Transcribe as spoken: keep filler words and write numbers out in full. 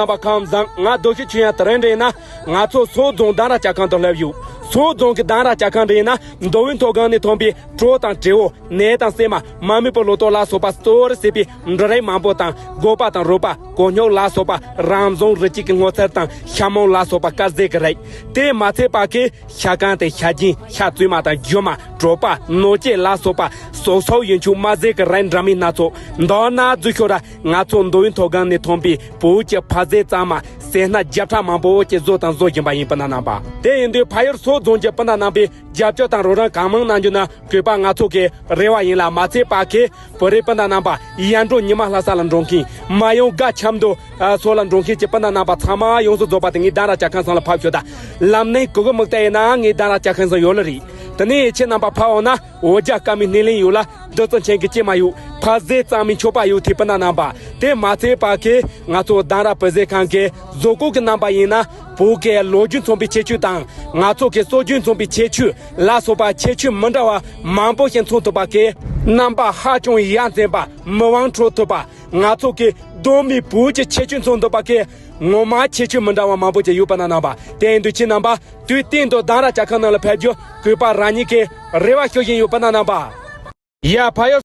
རྣམ་པ་ཁམས་བཟང་། ང་རྡོ་ཤི་ཆོས་དབྱངས། དེ་རིང་འདྲ་ཡིན་ན་ང་ཚོ་སོག་རྫོང་གདན་ར་ཇ་ཁང་དུ་སླེབས་ཡོད། སོག་རྫོང་གི་གདན་ར་ཇ་ཁང་འདྲ་ཡིན་ན་མདོ་དབུས་མཐོ་སྒང་ནས་ཐོན་པའི་གྲོ་དང་དྲེའུ། ནས་དང་སྲན་མ། མ་རྨོས་པའི་ལོ་ཏོག་ལ་སོགས་པ་གཙོ་བོར་བྱས་པའི་འབྲུ་རིགས་མང་པོ་དང་། སྒོག་པ་དང་རོ་པ། གོ་སྙོག་ལ་སོགས་པ། རང་བྱུང་རི་སྐྱེས་ཀྱི་སྔོ་ཚལ་དང་ཤ་མོང་ལ་སོགས་པ་དཀར་ཟས་ཀྱི་རིགས། དེས་མ་ཚད་པ་གི་ཤ་ཀང་དང་ཤ་རྒྱུས། ཤ་བཙོས་མ་དང་རྒྱུ་མ། གྲོ་པ། ནོར་སྐྱེས་ལ་སོགས་པ་སོག་སོག་ཡུལ་ཆུ་དམར་ཟས་ཀྱི་རིགས་འདྲ་མིན་སྣ་ཚོགས། མདོར་ན་རྫུ་ཤོར་ར་ང་ཚོ་མདོ་དབུས་མཐོ་སྒང་ནས་ཐོན་པའི་བོད་ཀྱི་ཕ་ཟས་གཙང་མ་ཟས་སྣ་བརྒྱ་ཕྲག་མང་པོ་ཅིག་བཟོ་དང་བཟོ་བཞིན་པ་ཡིན། སྤུན་ཟླ་རྣམ་པ། དེ་ཡིན་དུས་ཕ་ཡུལ་སོག་རྫོང་གི་སྤུན་ཟླ་རྣམ་པས་རྒྱབ་སྐྱོར་དང་རོགས་རམ་གང་མང་གནང་རྒྱུ་ནི་གུས་པ་ང་ཚོ་གི་རེ་བ་ཡིན་ལ། མ་ཚད་པ་གི་བོད་རིགས་སྤུན་ཟླ་རྣམ་པ། ཡར་འབྲོག་ཉི་མ་ལྷ་ས་ལ་འགྲོ་མཁན། མར་ཡང་སྒ་ཆབ་མདོ་སོགས་ལ་འགྲོ་མཁན་གྱི་སྤུན་ཟླ་རྣམ་པ་ཚང་མ་ཡོངས་སུ་རྫོགས་པ་དེ་ངའི་གདན་ར་ཇ་ཁང་ཚང་ལ་ཕེབས་ཤོག་དང་། ལམ་ནས་གུ་གུལ་མུག་སྟེ་ཡིན་ན་ངའི་གདན་ར་ཇ་ཁང་ཚང་ཡོད་ལེ་རེད། དེ་ནས་ཁྱེད་རྣམ་པ་ཕེབས་འོང་ན། འོ་ཇ་དཀར་མོའི་སྣེ་ལེན་ཡོད་ལ། བདུད་རྩི་མཆིན་གྱི་སྐྱེད་མ་ཡོད། ཕ་ཟས་གཙང་མའི་མཆོད་པ་ཡོད། དེ་སྤུན་ཟླ་རྣམ་པ། དེ་མ་ཚད་པ་གི་ང་ཚོ་གདན་ར་བོད་ཟས་ཁང་གི་བཟོ་བཀོད་ཀྱི་རྣམ་པ་ཡིན་ན། བོད་ཀྱི་ལོ་རྒྱུས་མཚོན་པའི་ཁྱད་ཆོས་དང་། ང་ཚོ་གི་སྲོལ་རྒྱུན་མཚོན་པའི་ཁྱད་ཆོས་ལ་སོགས་པ་ཁྱད་ཆོས་མི་འདྲ་བ་མང་པོ་ཞིག་མཚོན་ཐུབ་པ་གི་རྣམ་པ་ཧ་ཅང་ཡ་མཚན་པ། མིག་དབང་འཕྲོག་ཐུབ་པ། ང་ཚོ་གི་གདོད་མའི་བོད་ཀྱི་ཁྱད་ཆོས་མཚོན་ཐུབ་པ་གི་ངོ་མ་ཁྱད་ཆོས་མི་འདྲ་བ་མང་པོ་ཞིག་ཡོད། སྤུན་ཟླ་རྣམ་པ། དེ་ཡིན་དུས་ཁྱེད་རྣམ་པ་དུས་གཏན་དུ་གདན་ར་ཇ་ཁང་ནང་ལ་ཕེབས་རྒྱུ་གུས་པ་རང་ཉིད་ཀྱི་རེ་བ་ཞུ་བཞིན་ཡོད། སྤུན་ཟླ་རྣམ་པ། ཡ། ཕ་ཡུལ་